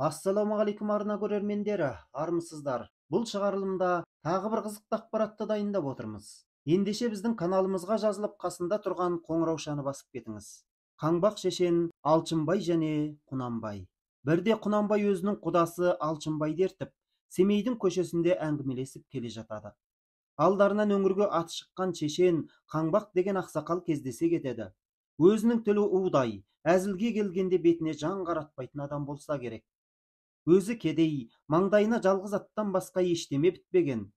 Ассалаумағалейкум, арна көрермендері, армысыздар. Бұл шығарылымда тағы бір қызықты ақпаратты дайындап отырмыз. Ендеше біздің каналымызға жазылып, қасында тұрған қоңыраушаны басып кетіңіз. Қаңбақ шешен Алшынбай және Құнанбай. Бірде Құнанбай өзінің құдасы Алшынбайды ертіп, Семейдің көшесінде әңгімелесіп келе жатады. Алдарынан өңірге аты шыққан шешен Қаңбақ деген ақсақал кездесе кетеді. Өзінің тілі удай, әзілге келгенде бетіне жан қаратпайтын адам болса керек. Өзі кедей, маңдайына жалғыз аттан басқа ештеме бітпеген.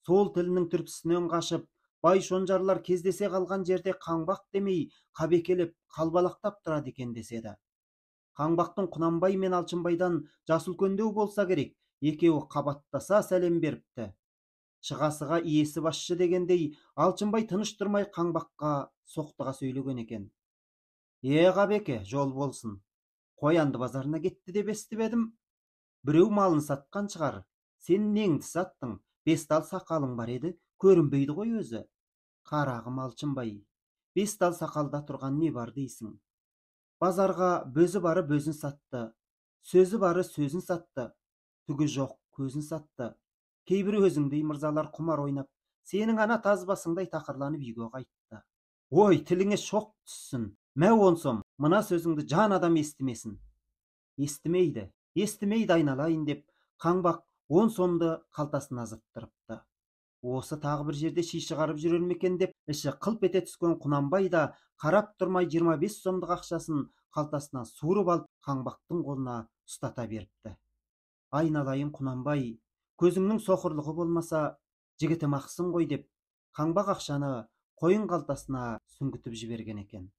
Сол тілінің түрпісінен қашып, бай шонжарлар кездесе қалған жерде қаңбақ демей, қабекелеп, қалбалақтап тұрады екен деседі. Қаңбақтың Құнанбай мен Алшынбайдан жасы үлкендеу болса керек, екеуі қабаттаса сәлем беріпті. Шығасыға иесі басшы дегендей, Алшынбай тыныш тұрмай қаңбаққа соқтыға сөйлеген екен. Е, Қабеке, жол болсын. Қоянды базарына кетті деп естіп едім. Біреу малын сатқан шығар. Сен неңді саттың? 5 тал сақалың бар еді, көрінбейді ғой өзі. Қарағым Алшынбай, 5 тал сақалда тұрған не бар дейсің? Базарға бөзі бары бөзін сатты, сөзі бары сөзін сатты, түгі жоқ көзін сатты. Кейбір өзіңдей мырзалар құмар ойнап, сенің ана таз басыңдай тақырланып үйге қайтты. Ой, тіліңе шоқ түссін, мә 10 сом, мына сөзіңді жан адам естімесін. Естімейді, естімейді айналайын деп, Қаңбақ 10 сомды қалтасына зыттырыпты. Осы тағы бір жерде ши шығарып жүрер ме екен деп, іші қылп ете түскен Құнанбай да қарап тұрмай 25 сомдық ақшасын қалтасынан суырып алып, Қаңбақтың қолына ұстата беріпті. Айналайын Құнанбай, көзіңнің соқырлығы болмаса, жігітім ақсың ғой деп, Қаңбақ ақшаны қойын қалтасына сүңгітіп жіберген екен.